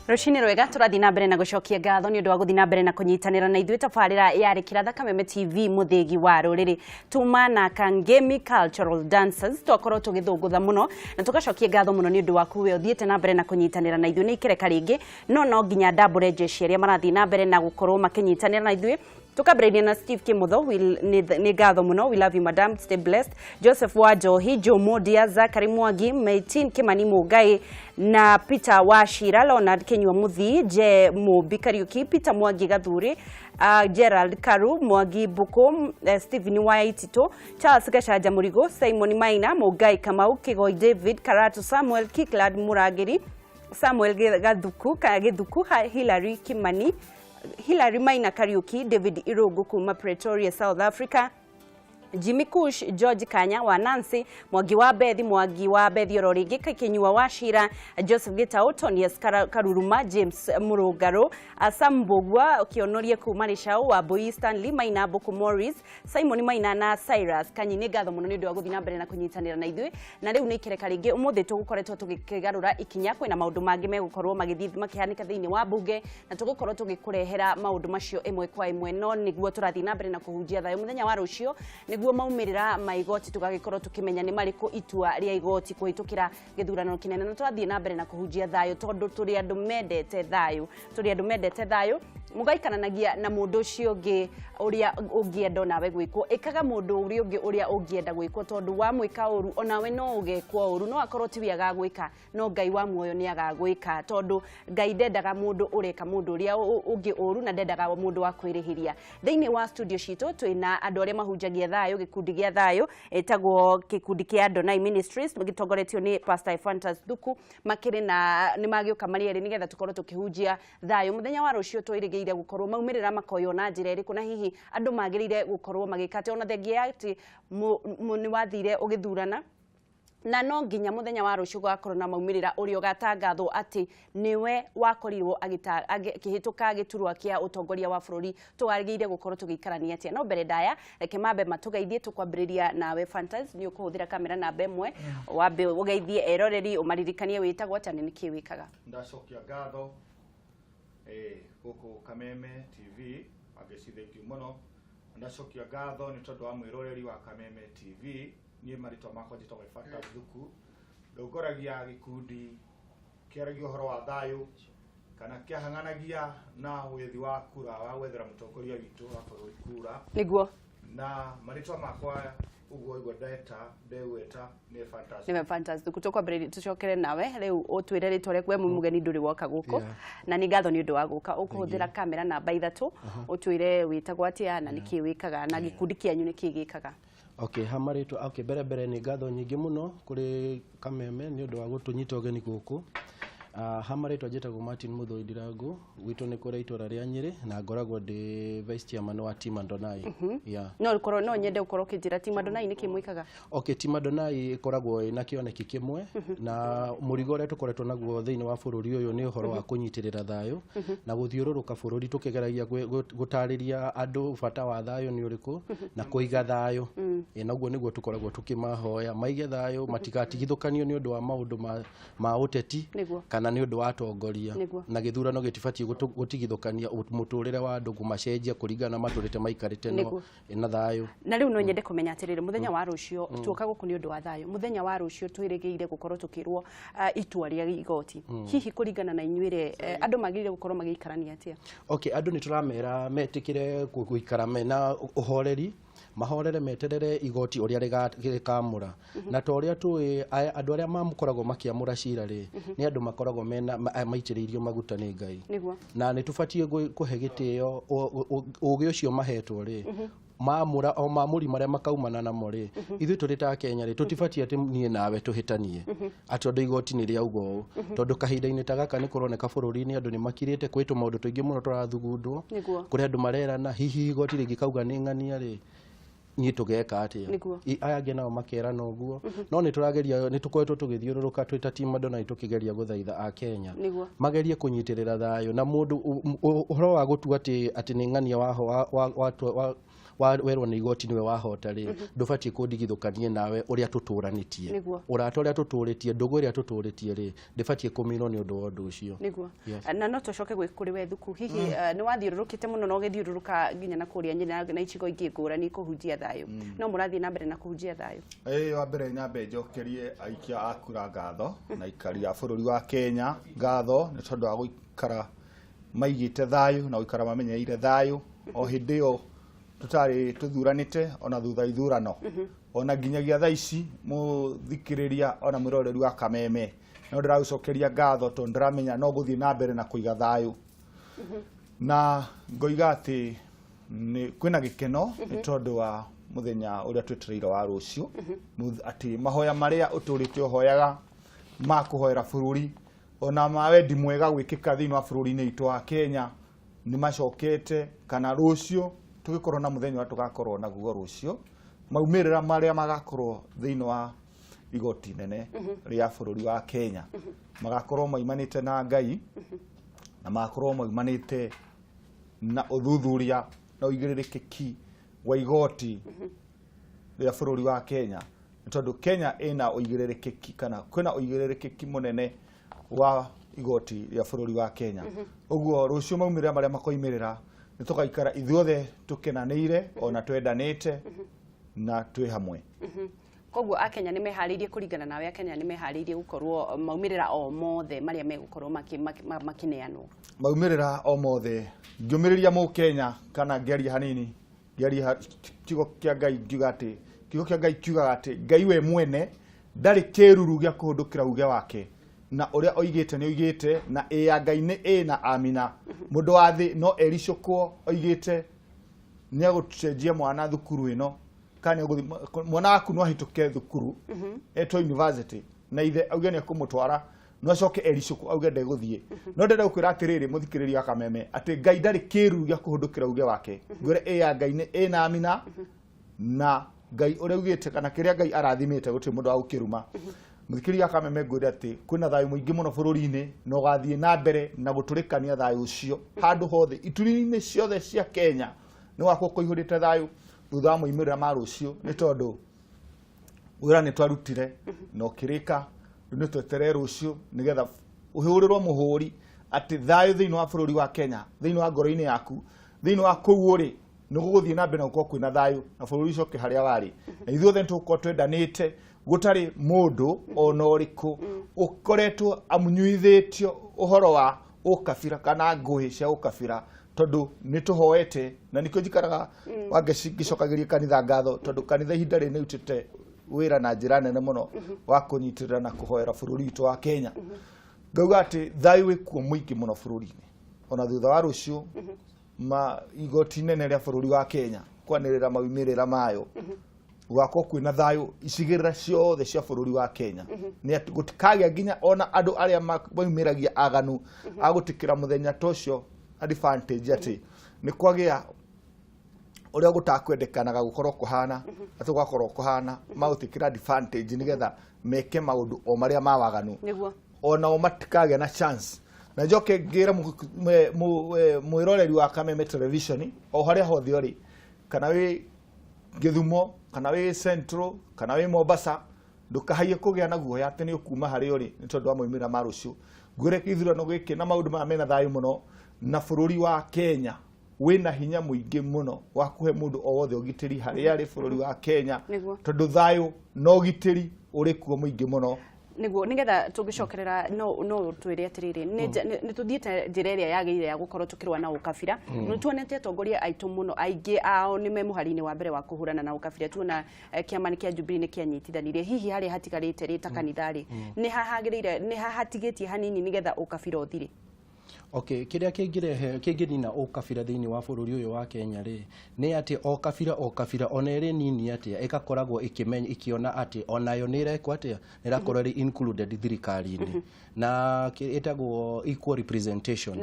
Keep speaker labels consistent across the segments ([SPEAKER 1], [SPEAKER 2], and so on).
[SPEAKER 1] Rũcinĩ rwega, tũrathiĩ na mbere na gũcokia ngatho nĩ ũndũ wa gũthiĩ na mbere na kũnyitanĩra na ithuĩ. Tabarĩra yarĩ Kĩratha Kameme TV, mũthĩgi wa rũrĩrĩ. Tuma na Kangemi Cultural Dancers, twakorwo tũgĩthũngũtha mũno na tũgacokia ngatho mũno nĩ ũndũ waku we ũthiĩte na mbere na kũnyitanĩra na ithuĩ. Nĩ ikereka rĩngĩ, no nginya ndambũre jeshi arĩa marathiĩ na mbere na gũkorwo makĩnyitanĩra na ithuĩ. Tukambĩrĩria na Steve Kimutho, nĩ ngatho mũno, we love you madam, stay blessed. Joseph wa Njohi, Joe Modia, Zachary Mwangi, Maitin Kimani Mungai na Peter Wachira, Leonard Kinyua Muthii, Je Mumbi Kariuki, Peter Mwangi Gathuri, Gerald Karu, Mwangi Buku, Stephen Waitito, Charles Gachanja Murigo, Simon Maina, Mungai Kamau, Kigoi David, Karatu Samuel, Kiklad Murangiri, Samuel Gathuku, Githuku, Hilary Kimani, Hilary Maina Kariuki, David Irungu kuma Pretoria, South Africa, Jimmy Kush, George Kanya wa Nancy, Mwangi wa Bethi, Mwangi wa Bethi oro rĩngĩ, Kinyua wa Shira, Joseph Gitau, Tonias Karuruma, James Murungaru, Sam Mbugua, Kionorie kuma Rĩcaũ, wa Mbui Stanley, Maina Mbuku Morris, Simon Maina na Cyrus Kanyi. Nĩ ngatho mũno nĩ ũndũ wa gũthiĩ na mbere na kũnyitanĩra na ithuĩ. Na rĩu nĩ ikereka rĩngĩ, ũmũthĩ tũgũkoretwo tũgĩkĩgarũra ikinya. Kwĩna maũndũ mangĩ megũkorwo magĩthiĩ makĩhanĩka thĩinĩ wa mbunge na tũgũkorwo tũgĩkũrehera maũndũ macio ĩmwe kwa ĩmwe, no nĩguo tũrathiĩ na mbere na kũhunjia thayũ. Mũthenya wa rũciũ nĩguo maumĩrĩra ma igoti tũgagĩkorwo tũkĩmenya nĩ marĩkũ, itua rĩa igoti kũhĩtũkĩra gĩthurano kĩnene, na tũrathiĩ na mbere na kũhunjia thayũ tondũ tũrĩ andũ mendete thayũ, tũrĩ andũ mendete thayũ. Mũgaikaranagia na mũndũ ũcio ũngĩ ũrĩa ũngĩenda onawe gwĩkwo. Ĩkaga mũndũ ũrĩa ũngĩ ũrĩa ũngĩenda gwĩkwo, tondũ wamwĩka ũru onawe no ũgekwo ũru. No akorwo tiwe agagwĩka, no Ngai wa muoyo nĩ agagwĩka, tondũ Ngai ndendaga mũndũ ũreka mũndũ ũrĩa ũngĩ ũru na ndendaga mũndũ wa kwĩrĩhĩria. Thĩinĩ wa studio citũ twĩna andũ arĩa mahunjagia thayũ, gĩkundi gĩa thayũ ĩtagwo gĩkundi kĩa Adonai Ministries, gĩtongoretio nĩ Pastor Ephantus Thuku. Makĩrĩ na nĩ magĩũka marĩ erĩ nĩgetha tũkorwo tũkĩhunjia thayũ. Mũthenya wa rũciũ twĩrĩgĩire gũkorwo maumĩrĩra makoywo na njĩra ĩrĩkũ, na hihi andũ magĩrĩire gũkorwo magĩka atĩa, ona thengia ya atĩ nĩ wathire ũgĩthurana na no nginya mũthenya wa rũciũ gũgakorwo na maumĩrĩra ũrĩa ũgatangathwo atĩ nĩwe wakorirwo akĩhĩtũka gĩturwa kĩa ũtongoria wa bũrũri. Twagĩrĩire gũkorwo tũgĩikarania atĩa? No mbere ndaya, reke mambe matũgeithie. Tũkwambĩrĩria nawe Fantas, nĩ ũkũhũthĩra kamera namba 1, wambe ũgeithie eroreri, ũmaririkanie wĩtagwo atĩa na nĩkĩ wĩkaga.
[SPEAKER 2] Ndacokia ngatho gũkũ Kameme TV, wangeci, thank you mũno. Ndacokia ngatho nĩ tondũ wa mwĩroreri wa Kameme TV. Niĩ marĩtwa makwa njĩtagwo Ephantus Thuku, ndongoragia gĩkundi kĩaragia ũhoro wa thayũ kana kĩahang'anagia na wethi wa kura wa gwethera mũtongoria witũ wa bũrũri kura. Na marĩtwa makwa ũguo igua ndeta ndegweta nĩ Ephantus.
[SPEAKER 1] Nĩwe Fantas Thuku. Tũkwambĩrĩria, tũcokere nawe rĩu ũtwĩre rĩtwa rĩaku. We mwĩ mũgeni, ndũrĩ woka gũkũ. Na nĩ ngatho nĩ ũndũ wa gũka. Ũkũhũthĩra kamera namba 3, ũtwĩre wĩtagwo atĩa na nĩkĩ wĩkaga na gĩkundi kĩanyu nĩkĩ gĩkaga.
[SPEAKER 3] Okay, ha marĩtwa, okay, mbere mbere nĩ ngatho nyingĩ mũno kũrĩ Kameme nĩ ũndũ wa gũtũnyita ũgeni gũkũ. Ha marĩtwa njĩtagwo Martin Mũthũi Ndirangu, gwitũ nĩ kũrĩa itũra rĩa Nyĩrĩ na ngoragwo ndĩ vice chairman wa Team Adonai. Yeah.
[SPEAKER 1] No ũkorwo no nyende ũkorwo ũkĩnjĩra Team Adonai nĩkĩ mwĩkaga.
[SPEAKER 3] Okay, Team Adonai ĩkoragwo ĩna kĩoneki kĩmwe na mũrigo ũrĩa tũkoretwo naguo thĩinĩ wa bũrũri ũyũ nĩ ũhoro wa kũnyitĩrĩra thayũ na gũthiũrũrũka bũrũri tũkĩgeragia gũtarĩria andũ bata wa thayũ nĩ ũrĩkũ na kũiga thayũ. Na ũguo nĩguo tũkoragwo tũkĩmahoya maige thayũ, matigatigithũkanio nĩ ũndũ wa maũndũ ma ũteti kana nĩ ũndũ wa atongoria. Na gĩthurano gĩtibatiĩ gũtigithũkania mũtũrĩre wa andũ, kũmacenjia kũringana na matũrĩte maikarĩte no na thayũ.
[SPEAKER 1] Na rĩu no nyende kũmenya atĩrĩrĩ, mũthenya wa rũciũ tuoka gũkũ nĩ ũndũ wa thayũ. Mũthenya wa rũciũ twĩrĩgĩire gũkorwo tũkĩrwo itua rĩa igoti. Hihi kũringana na inyuĩ rĩ, andũ magĩrĩire gũkorwo magĩikarania atĩa?
[SPEAKER 3] Okay, andũ nĩ tũramera metĩkĩre gũikara mena ũhoreri, mahorere, meterere igoti ũrĩa rĩkamũra. Na ta ũrĩa tũĩ, andũ arĩa makoragwo makĩamũra cira rĩ, nĩ andũ makoragwo mena maitĩrĩirio maguta nĩ Ngai. Na nĩ tũbatiĩ kũhe gĩtĩo ũgĩ ũcio mahetwo rĩ, mamũra o mamũri marĩa makaumana namo rĩ. Ithuĩ tũrĩ ta Kenya rĩ, tũtibatiĩ atĩ niĩ nawe tũhĩtanie atĩ ũndũ igoti nĩ rĩauga ũũ, tondũ kahinda-inĩ ta gaka nĩ kũroneka bũrũri-inĩ andũ nĩ makirĩte, kwĩ tũmaũndũ tũingĩ mũno tũrathugundwo. Kũrĩ andũ marerana hihi igoti rĩngĩkauga nĩ ng'ania rĩ, niĩ tũgeka atĩa? Aya angĩ nao makerana ũguo, no nĩ tũrageria, nĩ tũkoretwo tũgĩthiũrũrũka twĩ ta Team Adonai tũkĩgeria gũthaitha a Kenya magerie kũnyitĩrĩra thayũ na mũndũ ũhoro wa gũtua atĩ nĩ ng'ania waho wa, wa, wa, wa, werwo nĩ igoti nĩwe wahota rĩ, ndũbatiĩ kũndigithũkanie nawe ũrĩa tũtũranĩtie. Ũrata ũrĩa tũtũrĩtie, ndũgũ ĩrĩa tũtũrĩtie rĩ, ndĩbatiĩ kũminwo nĩ ũndũ wa ũndũ ũcio. Yes.
[SPEAKER 1] Na no tũcoke gwĩ kũrĩ we Thuku, hihi nĩ wathiũrũrũkĩte mũno na ũgĩthiũrũrũka nginya na kũrĩa Nyĩrĩ na icigo ingĩ ngũrani kũhunjia thayũ, no mũrathiĩ na mbere na kũhunjia thayũ?
[SPEAKER 2] Ĩĩ, wa mbere nyambe njokerie aikia a kura ngatho na aikari a bũrũri wa Kenya ngatho nĩ tondũ wa gũikara maigĩte thayũ na gũikara mamenyereire thayũ o hĩndĩ ĩyo tũtarĩ tũthuranĩte, ona thutha ithurano, ona nginyagia thaa ici. Mũthikĩrĩria ona mwĩroreri wa Kameme, no ndĩragũcokeria ngatho tondũ ndĩramenya no gũthiĩ na mbere na kũiga thayũ, na ngoiga atĩ nĩ kwĩna gĩkeno nĩ tondũ wa mũthenya ũrĩa twetereire wa rũciũ, atĩ mahoya marĩa ũtũrĩte ũhoyaga ma kũhoera bũrũri ona ma wendi mwega gwĩkĩka thĩinĩ wa bũrũri-inĩ witũ wa Kenya nĩ macokete, kana rũciũ tũgĩkorwo na mũthenya ũrĩa tũgakorwo naguo rũciũ, maumĩrĩra marĩa magakorwo thĩinĩ wa igoti nene rĩa bũrũri wa Kenya magakorwo maimanĩte na Ngai na magakorwo maumanĩte na ũthuthuria na ũigĩrĩrĩkĩki wa igoti rĩa bũrũri wa Kenya, nĩ tondũ Kenya ĩna ũigĩrĩrĩkĩki kana kwĩna ũigĩrĩrĩkĩki mũnene wa igoti rĩa bũrũri wa Kenya. Ũguo rũciũ maumĩrĩra marĩa makoimĩrĩra, nĩ tũgaikara ithuothe tũkenanĩire ona twendanĩte na twĩ hamwe.
[SPEAKER 1] Koguo Akenya nĩ meharĩirie, kũringana nawe, Akenya nĩ meharĩirie gũkorwo maumĩrĩra o mothe marĩa megũkorwo makĩneanwo?
[SPEAKER 2] Maumĩrĩra o mothe, ngĩũmĩrĩria Mũkenya kana ngĩaria hanini, ngĩaria kiugo kĩa Ngai, ngiuga atĩ kiugo kĩa Ngai kiugaga atĩ Ngai we mwene ndarĩ kĩruru gĩa kũhũndũkĩra uge wake, na ũrĩa oigĩte nĩ oigĩte, na ĩ ya Ngai nĩ ĩ na amina. Mũndũ wa thĩ no ericũkwo oigĩte nĩ egũcenjia mwana thukuru ĩno, kana nĩ egũthiĩ mwana waku no ahĩtũke thukuru etwo university na ithe auge nĩ ekũmũtwara, no acoke ericũkwo auge ndegũthiĩ. No ndĩrenda gũkwĩra atĩrĩrĩ, mũthikĩrĩria wa Kameme, atĩ Ngai ndarĩ kĩruru gĩa kũhũndũkĩra uge wake. Ngwĩre ĩ ya Ngai nĩ ĩ na amina, na Ngai ũrĩa ugĩte kana kĩrĩa Ngai arathimĩte gũtirĩ mũndũ wa gũkĩruma. Mũthikĩrĩria wa Kameme, ngwĩre atĩ kwĩna thayũ mũingĩ mũno bũrũri-inĩ na ũgathiĩ na mbere na gũtũrĩkania thayũ ũcio handũ hothe, ituri-inĩ ciothe cia Kenya nĩ gwakorwo kũihũrĩte thayũ thutha wa moimĩrĩra ma rũciũ, nĩ tondũ wĩra nĩ twarutire na ũkĩrĩka. Rĩu nĩ tweterere rũciũ nĩgetha ũhũrĩrwo mũhũri atĩ thayũ thĩinĩ wa bũrũri wa Kenya, thĩinĩ wa ngoro-inĩ yaku, thĩinĩ wa kũu ũrĩ, nĩ gũgũthiĩ na mbere na gũkorwo kwĩna thayũ na bũrũri ũcoke harĩa warĩ, na ithuothe nĩ tũgũkorwo twendanĩte, gũtarĩ mũndũ ona ũrĩkũ ũkoretwo amunyuithĩtio ũhoro wa ũkabira kana ngũĩ cia ũkabira, tondũ nĩ tũhoete. Na nĩkĩo njikaraga Wangeci ngĩcokagĩria kanitha ngatho, tondũ kanitha ihinda rĩrĩ nĩ ũrutĩte wĩra na njĩra nene mũno wa kũnyitĩrĩra na kũhoera bũrũri witũ wa Kenya. Ngauga atĩ thayũ wĩkuo mũingĩ mũno bũrũri-inĩ ona thutha wa rũciũ ma igoti inene rĩa bũrũri wa Kenya kwanĩrĩra maumĩrĩra mayo, gũgakorwo kwĩna thayũ icigĩrĩra ciothe cia bũrũri wa Kenya, nĩ atĩ gũtikagĩa nginya ona andũ arĩa maumĩragia aganu a gũtĩkĩra mũthenya ta ũcio advantage atĩ nĩ kwagĩa ũrĩa gũtakwendekanaga gũkorwo kũhana, atĩ gũgakorwo kũhana magũtĩkĩra advantage nĩgetha meke maũndũ o marĩa ma waganu, onao matikagĩa na chance. Na njoke ngĩra mwĩroreri wa Kameme Television o harĩa hothe ũrĩ, kana wĩ Gĩthumo, kana wĩ Central, kana wĩ Mombasa, ndũkahaiye kũgĩa na guoya atĩ nĩ ũkuma harĩa ũrĩ nĩ tondũ wa moimĩrĩra ma rũciũ. Ngwĩre gĩthurano gĩkĩ na maũndũ maya mena thayũ mũno, na bũrũri wa Kenya wĩna hinya mũingĩ mũno wa kũhe mũndũ o wothe ũgitĩri harĩa arĩ bũrũri wa Kenya, tondũ thayũ na ũgitĩri ũrĩ kuo mũingĩ mũno.
[SPEAKER 1] Nĩguo, nĩgetha tũngĩcokerera, no twĩre atĩrĩrĩ, nĩ tũthiĩte njĩra ĩrĩa yagĩrĩire ya gũkorwo tũkĩrũa na ũkabira? Nĩ tuonete atongoria aitũ mũno aingĩ ao nĩ me mũhari-inĩ wa mbere wa kũhũrana na ũkabira. Tuona kĩama kĩa Jubilee nĩ kĩanyitithanirie. Hihi harĩa hatigarĩte rĩ, ta kanitha rĩ, nĩ hahagĩrĩire, nĩ hahatigĩtie hanini nĩgetha ũkabira ũthire?
[SPEAKER 3] Okay, kĩrĩa kĩngĩrehe kĩngĩnina ũkabira thĩinĩ wa bũrũri ũyũ wa Kenya rĩ, nĩ atĩ o kabira o kabira, ona ĩrĩ nini atĩa, ĩgakoragwo ĩkĩmenya, ĩkĩona atĩ onayo nĩ ĩrekwo atĩa, nĩ ĩrakorwo ĩrĩ included thirikari-inĩ, na ĩtagwo equal representation.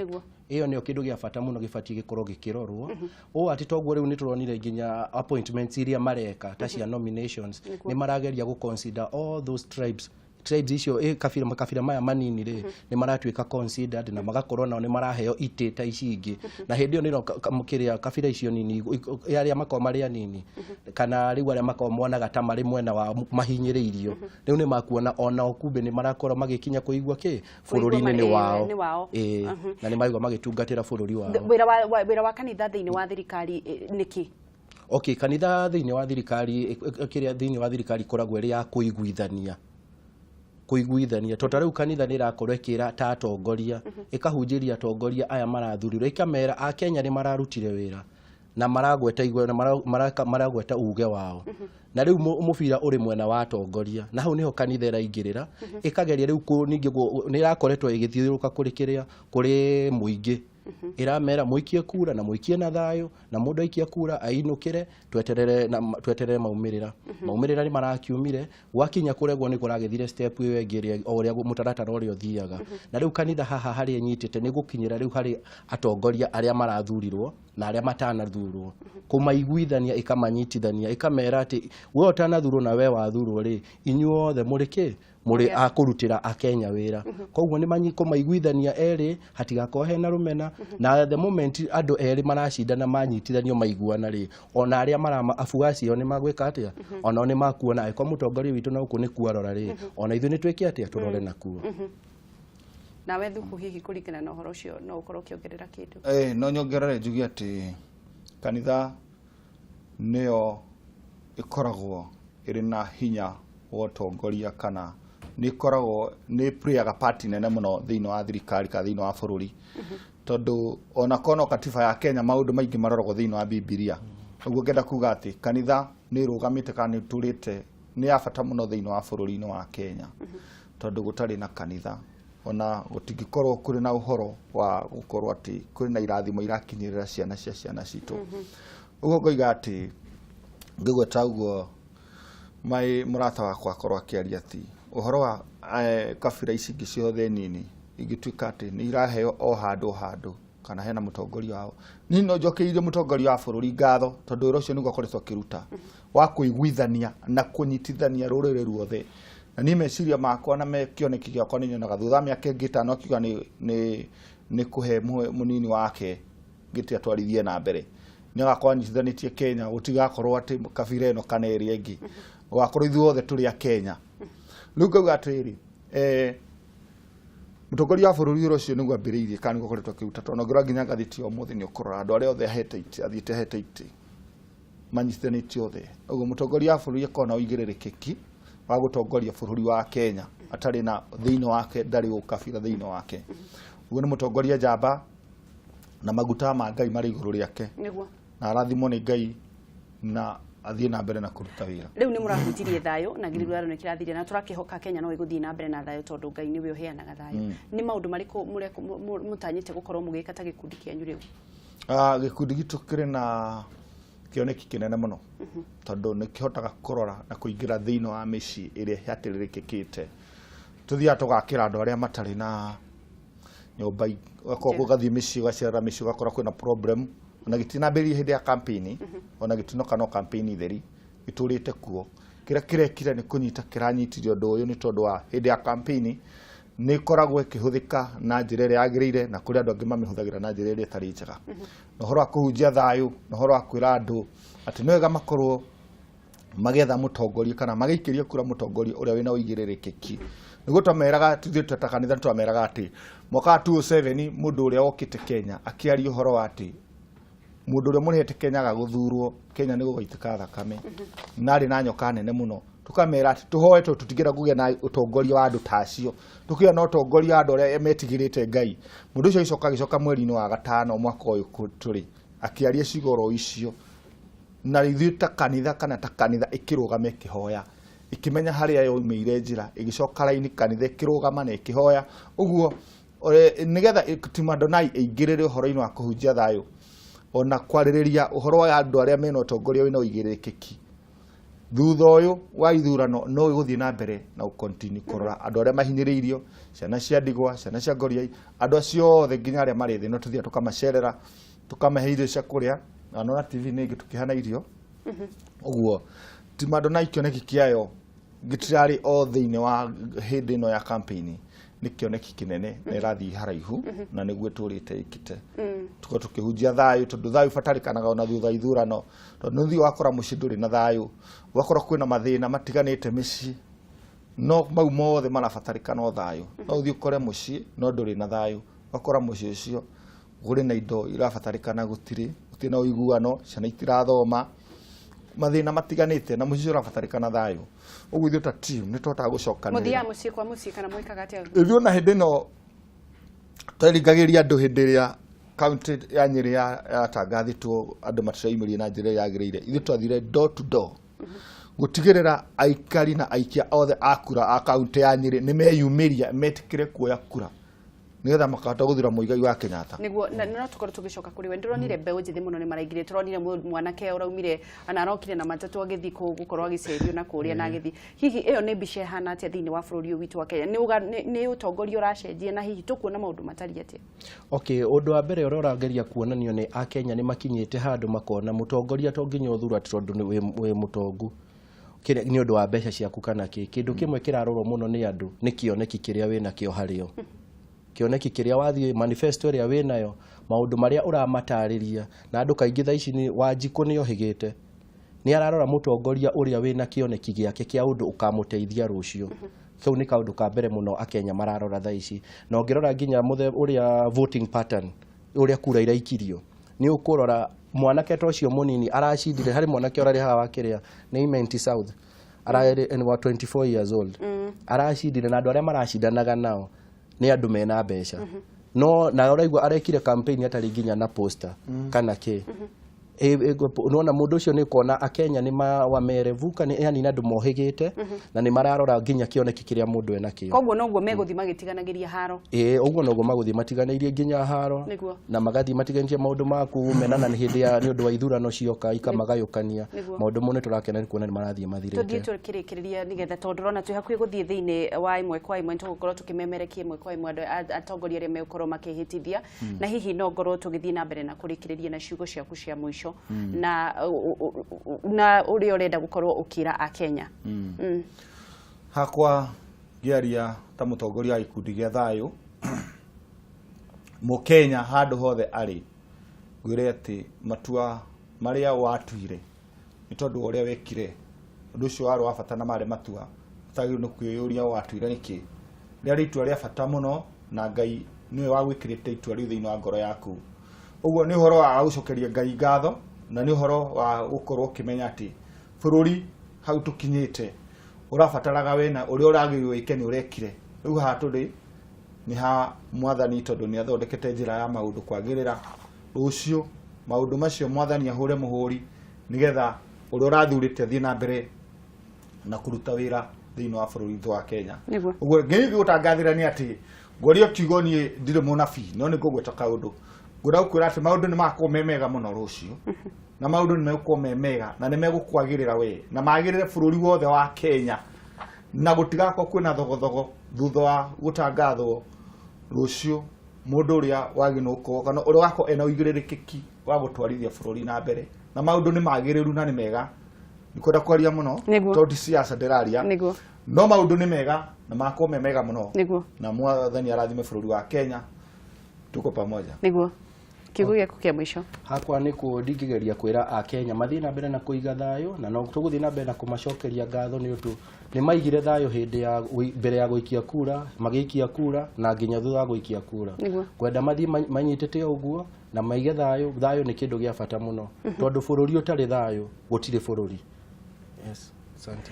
[SPEAKER 3] Ĩyo nĩyo kĩndũ gĩa bata mũno gĩbatiĩ gĩkorwo gĩkĩrorwo, ũũ atĩ toguo rĩu nĩ tũronire nginya appointments iria mareka ta cia nominations, nĩ marageria gũ consider all those tribes. Tribes icio, kabira, makabira maya manini rĩ, nĩ maratuĩka considered na magakorwo nao nĩ maraheo itĩ ta ici ingĩ. Na hĩndĩ ĩyo nĩro kĩrĩa kabira icio nini, arĩa makoragwo marĩ anini, kana rĩu arĩa makoragwo monaga ta marĩ mwena wa mahinyĩrĩirio, rĩu nĩ makuona onao kumbe nĩ marakorwo magĩkinya kũigua kĩ bũrũri-inĩ nĩ wao.
[SPEAKER 1] Nĩ wao.
[SPEAKER 3] Ĩĩ, na nĩ maraigua magĩtungatĩra bũrũri wao.
[SPEAKER 1] Wĩra wa kanitha thĩinĩ wa thirikari nĩ kĩ?
[SPEAKER 3] Okay, kanitha thĩinĩ wa thirikari, kĩrĩa thĩinĩ wa thirikari ĩkoragwo ĩrĩ ya kũiguithania, tondũ ta rĩu kanitha nĩ ĩrakorwo ĩkĩra ta atongoria, ĩkahunjĩria atongoria aya marathurirwo, ĩkamera a Kenya nĩ mararutire wĩra na maragweta igwe na maragweta uge wao, na rĩu mũbira ũrĩ mwena wa atongoria. Na hau nĩho kanitha ĩraingĩrĩra, ĩkageria rĩu ningĩ nĩ ĩrakoretwo ĩgĩthiũrũrũka kũrĩ kĩrĩa kũrĩ mũingĩ, ĩramera mũikie kura na mũikie na thayũ, na mũndũ aikia kura ainũkĩre, tweterere na tweterere maumĩrĩra. Maumĩrĩra nĩ marakiumire, gwakinya kũregwo nĩ kũragĩthire step ĩyo ĩngĩ ĩrĩa o ũrĩa mũtaratara ũrĩa ũthiaga. Na rĩu kanitha haha harĩa ĩnyitĩte nĩ gũkinyĩra rĩu harĩ atongoria arĩa marathurirwo na arĩa matanathurwo, kũmaiguithania, ĩkamanyitithania, ĩkamera atĩ we ũtanathurwo na we wathurwo rĩ, inyuothe mũrĩ kĩ, mũrĩ a kũrutĩra akenya wĩra. Koguo nĩ kũmaiguithania erĩ hatigakorwo hena rũmena. Na the moment andũ erĩ maracindana manyitithanio, maiguana rĩ, ona arĩa marama abuaci ao nĩ magwĩka atĩa? Onao nĩ makuona angĩkorwo mũtongoria witũ na gũkũ nĩ kuarora rĩ, ona ithuĩ nĩ twĩke atĩa? Tũrore nakuo.
[SPEAKER 1] Nawe Thuku, hihi kũringana na ũhoro ũcio no ũkorwo ũkĩongerera kĩndũ?
[SPEAKER 2] No nyongerere njuge atĩ kanitha nĩyo ĩkoragwo ĩrĩ na hinya wa ũtongoria, kana nĩ ĩkoragwo nĩ playaga part nene mũno thĩinĩ wa thirikari kana thĩinĩ wa bũrũri, tondũ ona korwo no katiba ya Kenya, maũndũ maingĩ maroragwo thĩinĩ wa Bibilia. Ũguo ngenda kuga atĩ kanitha nĩ ĩrũgamĩte kana nĩ ĩtũrĩte, nĩ ya bata mũno thĩinĩ wa bũrũri-inĩ wa Kenya, tondũ gũtarĩ na kanitha ona gũtingĩkorwo kũrĩ na ũhoro wa gũkorwo atĩ kũrĩ na irathimo irakinyĩrĩra ciana cia ciana citũ. Ũguo ngoiga atĩ ngĩgweta ũguo mai mũrata wakwa akorwo akĩaria atĩ ũhoro wa kabira ici ingĩ ciothe nini ingĩtuĩka atĩ nĩ iraheo o handũ o handũ kana hena mũtongoria wao. Niĩ no njokeirie mũtongoria wa bũrũri ngatho, tondũ wĩra ũcio nĩguo akoretwo akĩruta wa kũiguithania na kũnyitithania rũrĩrĩ ruothe. Na niĩ meciria makwa na me kĩoneki gĩakwa nĩ nyonaga thutha wa mĩaka ĩngĩ 5 akiuga nĩ kũhe mũnini wake gĩtĩ atwarithie na mbere, nĩ agakorwo anyitithanĩtie Kenya. Gũtigakorwo atĩ kabira ĩno kana ĩrĩa ĩngĩ, gũgakorwo ithuothe tũrĩ a Kenya. Rĩu ngauga atĩrĩrĩ, mũtongoria wa bũrũri ũrĩa ũcio nĩguo ambĩrĩirie kana nĩguo akoretwo akĩruta, tondũ ũngĩrora nginya ngathĩti ya ũmũthĩ nĩ ũkũrora andũ arĩa othe ahete itĩ, athiĩte ahete itĩ, manyitithanĩtie othe. Ũguo mũtongoria wa bũrũri akorwo na ũigĩrĩrĩkĩki wa gũtongoria bũrũri wa Kenya atarĩ na thĩinĩ wake ndarĩ ũkabira thĩinĩ wake. Ũguo nĩ mũtongoria njamba na maguta ma Ngai marĩ igũrũ rĩake, na arathimwo nĩ Ngai na athiĩ na mbere na kũruta wĩra.
[SPEAKER 1] Rĩu nĩ mũrahunjirie thayũ na gĩthurano nĩ kĩrathire, na tũrakĩhoka Kenya no ĩgũthiĩ na mbere na thayũ, tondũ Ngai nĩwe ũheanaga thayũ. Nĩ maũndũ marĩkũ mũtanyĩte gũkorwo mũgĩka ta gĩkundi kĩanyu rĩu?
[SPEAKER 2] Ah, gĩkundi gitũ kĩrĩ na kĩoneki kĩnene mũno, tondũ nĩ kĩhotaga kũrora na kũingĩra thĩinĩ wa mĩciĩ ĩrĩa yatĩrĩrĩkĩkĩte. Tũthiaga tũgakĩra andũ arĩa matarĩ na nyũmba, ũgakorwo ũgathiĩ mĩciĩ, ũgacerera mĩciĩ, ũgakora kwĩna problem. Ona gĩtinambĩrĩria hĩndĩ ya campaign, ona gĩtinoka no campaign theri gĩtũrĩte kuo. Kĩrĩa kĩrekire nĩ kũnyita kĩranyitire ũndũ ũyũ nĩ tondũ wa hĩndĩ ya campaign nĩ ĩkoragwo ĩkĩhũthĩka na njĩra ĩrĩa yagĩrĩire, na kũrĩ andũ angĩ mamĩhũthagĩra na njĩra ĩrĩa ĩtarĩ njega. Na ũhoro wa kũhunjia thayũ na ũhoro wa kwĩra andũ atĩ nĩ wega makorwo magetha mũtongoria kana magĩikĩria kura mũtongoria ũrĩa wĩna ũigĩrĩrĩkĩki. Nĩguo twameraga ithuĩ ta kanitha, twameraga atĩ mwaka wa 2007 mũndũ ũrĩa wokĩte Kenya akĩaria ũhoro wa atĩ mũndũ ũrĩa mũrehete Kenya agagũthurwo, Kenya nĩ gũgaitĩka thakame, na arĩ na nyoka nene mũno. Tukamera atĩ tũhoe, tondũ tũtingĩenda kũgĩa na ũtongoria wa andũ ta acio, tũkĩgĩa na ũtongoria wa andũ arĩa metigĩrĩte Ngai. Mũndũ ũcio agĩcoka mweri-inĩ wa gatano mwaka ũyũ tũrĩ akĩaria ciugo oro icio, na ithuĩ ta kanitha kana ta kanitha ĩkĩrũgama ĩkĩhoya, ĩkĩmenya harĩa yoimĩire njĩra, ĩgĩcoka raini, kanitha ĩkĩrũgama na ĩkĩhoya ũguo nĩgetha Team Adonai ĩingĩrĩre ũhoro-inĩ wa kũhunjia thayũ ona kwarĩrĩria ũhoro wa andũ arĩa mena ũtongoria wĩna ũigĩrĩrĩki. Thutha ũyũ wa ithurano no ĩgũthiĩ na mbere na gũcontinue kũrora andũ arĩa mahinyĩrĩirio, ciana cia ndigwa, ciana cia ngoriai, andũ acio othe nginya arĩa marĩ thĩ. No tũthiaga tũkamacerera, tũkamahe irio cia kũrĩa, na nona TV nĩ ĩngĩ tũkĩhana irio. Ũguo Team Adonai kĩoneki kĩayo Gĩtirarĩ o thĩinĩ wa hĩndĩ ĩno ya campaign, nĩ kĩoneki kĩnene na ĩrathiĩ haraihu, na nĩguo tũrĩte ĩkĩte tukorwo tũkĩhunjia thayũ, tondũ thayũ ũbatarĩkanaga ona thutha wa ithurano, tondũ nĩ ũthiĩ wakora mũciĩ ndũrĩ na thayũ, ũgakora kwĩna mathĩna matiganĩte mĩciĩ, no mau mothe marabatarĩkana o thayũ. No ũthiĩ ũkore mũciĩ no ndũrĩ na thayũ, ũgakora mũciĩ ũcio kũrĩ na indo irabatarĩkana, gũtirĩ gũtirĩ na ũiguano, ciana itirathoma, mathĩna matiganĩte, na mũciĩ ũcio ũrabatarĩkana thayũ. Ũguo ithuĩ ta team nĩ tũhotaga gũcokanĩrĩra.
[SPEAKER 1] Mũthiaga mũciĩ kwa mũciĩ kana mwĩkaga atĩa?
[SPEAKER 2] Ithuĩ ona hĩndĩ ĩno tweringagĩria andũ, hĩndĩ ĩrĩa kaunti ya Nyĩrĩ yatangathĩtwo andũ matiraumĩria na njĩra ĩrĩa yagĩrĩire, ithuĩ twathire door to door gũtigĩrĩra aikari na aikia othe a kura a kaunti ya Nyĩrĩ nĩ meyumĩria, metĩkĩre kuoya kura nĩgetha makahota gũthura Mũigai wa Kenyatta.
[SPEAKER 1] Niguo na no tukorwo tugicoka kuri we, ndironire mbeũ njĩthĩ mũno nĩ maraingire, tũronire mwanake ũraumire ana arokire na matatũ agĩthiĩ gũkorwo agĩcerio na kũrĩa na agĩthiĩ. Hihi ĩyo nĩ mbica ĩhana atĩa thĩinĩ wa bũrũri ũyũ witũ wa Kenya? Nĩ ũtongoria ũracenjia, na hihi tũkuona maũndũ matariĩ atĩa?
[SPEAKER 3] Okay, ũndũ wa mbere ũrĩa ũrageria kuonanio nĩ akenya nĩ makinyĩte handũ makona mũtongoria to nginya ũthura tondũ nĩ wĩ mũtongu nĩ ũndũ wa mbeca ciaku kana kĩ. Kĩndũ kĩmwe kĩrarorwo mũno nĩ andũ nĩ kĩoneki kĩrĩa wĩna kĩo harĩo, kĩoneki kĩrĩa wathiĩ, manifesto ĩrĩa wĩnayo, maũndũ marĩa ũramatarĩria. Na andũ kaingĩ thaa ici nĩ Wanjikũ nĩ ohĩgĩte, nĩ ararora mũtongoria ũrĩa wĩna kĩoneki gĩake kĩa ũndũ ũkamũteithia rũciũ. Kau nĩ kaũndũ ka mbere mũno akenya mararora thaa ici. Na ũngĩrora nginya ũrĩa voting pattern, ũrĩa kura iraikirio, nĩ ũkũrora mwanake ta ũcio mũnini aracindire. Harĩ mwanake ũrarĩ haha wa kĩrĩa nĩ Imenti South, ararĩ nĩ wa 24 years old aracindire, na andũ arĩa maracindanaga nao nĩ andũ mena mbeca, no na ũraigua arekire campaign atarĩ nginya na poster kana kĩ. Nona mũndũ ũcio nĩ kuona akenya nĩ wamerevuka nĩ yani nĩ andũ mohĩgĩte na nĩ mararora nginya kĩoneki kĩrĩa mũndũ enakĩo.
[SPEAKER 1] Koguo noguo megũthiĩ magĩtiganagĩria haro?
[SPEAKER 3] Ĩĩ, ũguo noguo magũthiĩ matiganĩirie nginya haro. Na magathiĩ matiganĩtie maũndũ maku menana nĩ hĩndĩ ya nĩ ũndũ wa ithurano cioka ikamagayũkania. Maũndũ mo nĩ tũrakena nĩ kuona nĩ marathiĩ
[SPEAKER 1] Tũthiĩ
[SPEAKER 3] mathirĩte.
[SPEAKER 1] Tũkĩrĩkĩrĩria nĩgetha, tondũ ndĩrona twĩ hakuhĩ gũthiĩ thĩinĩ wa ĩmwe kwa ĩmwe, tũgũkorwo tũkĩmemerekia ĩmwe kwa ĩmwe andũ atongoria arĩa megũkorwo makĩhĩtithia, na hihi no ngorwo tũgĩthiĩ na mbere na kũrĩkĩrĩria na ciugo ciaku cia mũico na ũrĩa ũrenda gũkorwo ũkĩra akenya.
[SPEAKER 2] Hakwa ngĩaria ta mũtongoria wa gĩkundi gĩa thayũ, mũkenya handũ hothe arĩ, ngwĩre atĩ matua marĩa watuire nĩ tondũ wa ũrĩa wekire ũndũ ũcio warĩ wa bata na marĩ matua ũtagĩrĩirwo nĩ kwĩyũria watuire nĩkĩ. Rĩarĩ itua rĩa bata mũno, na Ngai nĩwe wagwĩkĩrĩte itua rĩu thĩinĩ wa ngoro yaku. Ũguo nĩ ũhoro wa gũcokeria Ngai ngatho, na nĩ ũhoro wa gũkorwo ũkĩmenya atĩ bũrũri hau tũkinyĩte ũrabataraga we, na ũrĩa ũragĩrĩirwo wĩke nĩ ũrekire. Rĩu haha tũrĩ nĩ ha mwathani, tondũ nĩ athondekete njĩra ya maũndũ kwagĩrĩra. Rũciũ maũndũ macio mwathani ahũre mũhũri, nĩgetha ũrĩa ũrathurĩte athiĩ na mbere na kũruta wĩra thĩinĩ wa bũrũri witũ wa Kenya. Ũguo ngĩgũtangathĩra nĩ atĩ ngwaria kiugo, niĩ ndirĩ mũnabii, no nĩ ngũgweta kaũndũ. Ngwenda gũkwĩra atĩ maũndũ nĩ magakorwo me mega mũno rũciũ, na maũndũ nĩ megũkorwo me mega na nĩ megũkwagĩrĩra we na magĩrĩre bũrũri wothe wa Kenya, na gũtigakorwo kwĩna thogothogo thutha wa gũtangathwo rũciũ mũndũ ũrĩa wagĩrĩirwo gũkorwo kana ũrĩa wakorwo ena ũigĩrĩrĩki wa gũtwarithia bũrũri na mbere. Na maũndũ nĩ magĩrĩru na nĩ mega. Ndikwenda kwaria mũno tondũ ti siasa ndĩraria, no maũndũ nĩ mega na makorwo me mega mũno, na mwathani arathime bũrũri wa Kenya. Tuko pamoja.
[SPEAKER 1] Nĩguo, kiugo gĩaku kĩa mũico?
[SPEAKER 3] Hakwa nĩ kũ ndingĩgeria kwĩra akenya mathiĩ na mbere na kũiga thayũ, na no tũgũthiĩ na mbere na kũmacokeria ngatho nĩ ũndũ nĩ maigire thayũ hĩndĩ ya mbere ya gũikia kura, magĩikia kura, na nginya thutha wa gũikia kura. Ngwenda mathiĩ manyitĩte o ũguo na maige thayũ. Thayũ nĩ kĩndũ gĩa bata mũno, tondũ bũrũri ũtarĩ thayũ gũtirĩ bũrũri. Yes, asante.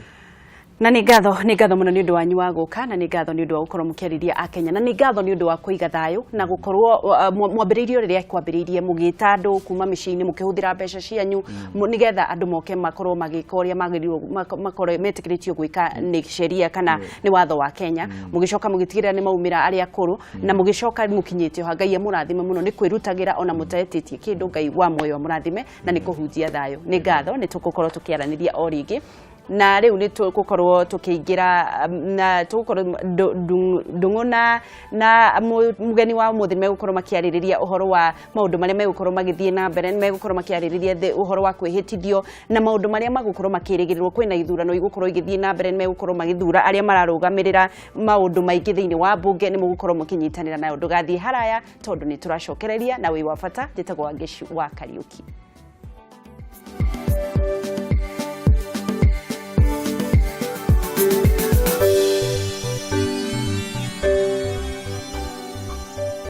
[SPEAKER 1] Na nĩ ngatho mũno nĩ ũndũ wanyu wa gũka, na nĩ ngatho nĩ ũndũ wa gũkorwo mũkĩarĩria akenya, na nĩ ngatho nĩ ũndũ wa kũiga thayũ na gũkorwo mwambĩrĩirie o rĩrĩa kwambĩrĩirie, mũgĩta andũ kuma mĩciĩ-inĩ, mũkĩhũthĩra mbeca cianyu nĩgetha andũ moke makorwo magĩka ũrĩa magĩrĩirwo makorwo metĩkĩrĩtio gwĩka nĩ sheria kana nĩ watho wa Kenya, mũgĩcoka mũgĩtigĩrĩra nĩ maumĩra arĩa akũrũ, na mũgĩcoka mũkinyĩte o ha. Ngai amũrathime mũno nĩ kwĩrutagĩra ona mũtetĩtie kĩndũ. Ngai wa muoyo amũrathime na nĩ kũhunjia thayũ. Nĩ ngatho, nĩ tũgũkorwo tũkĩaranĩria o rĩngĩ. Na rĩu nĩ tũgũkorwo tũkĩingĩra na tũgũkorwo Ndung'u na mũgeni wa ũmũthĩ nĩ megũkorwo makĩarĩrĩria ũhoro wa maũndũ marĩa megũkorwo magĩthiĩ na mbere, nĩ megũkorwo makĩarĩrĩria ũhoro wa kwĩhĩtithio na maũndũ marĩa magũkorwo makĩrĩgĩrĩrwo. Kwĩna ithurano igũkorwo igĩthiĩ na mbere, nĩ megũkorwo magĩthura arĩa mararũgamĩrĩra maũndũ maingĩ thĩinĩ wa mbunge. Nĩ mũgũkorwo mũkĩnyitanĩra nayo. Ndũgathiĩ haraya tondũ nĩ tũracokereria na wĩ wa bata. Njĩtagwo Wangeci wa Kariũki.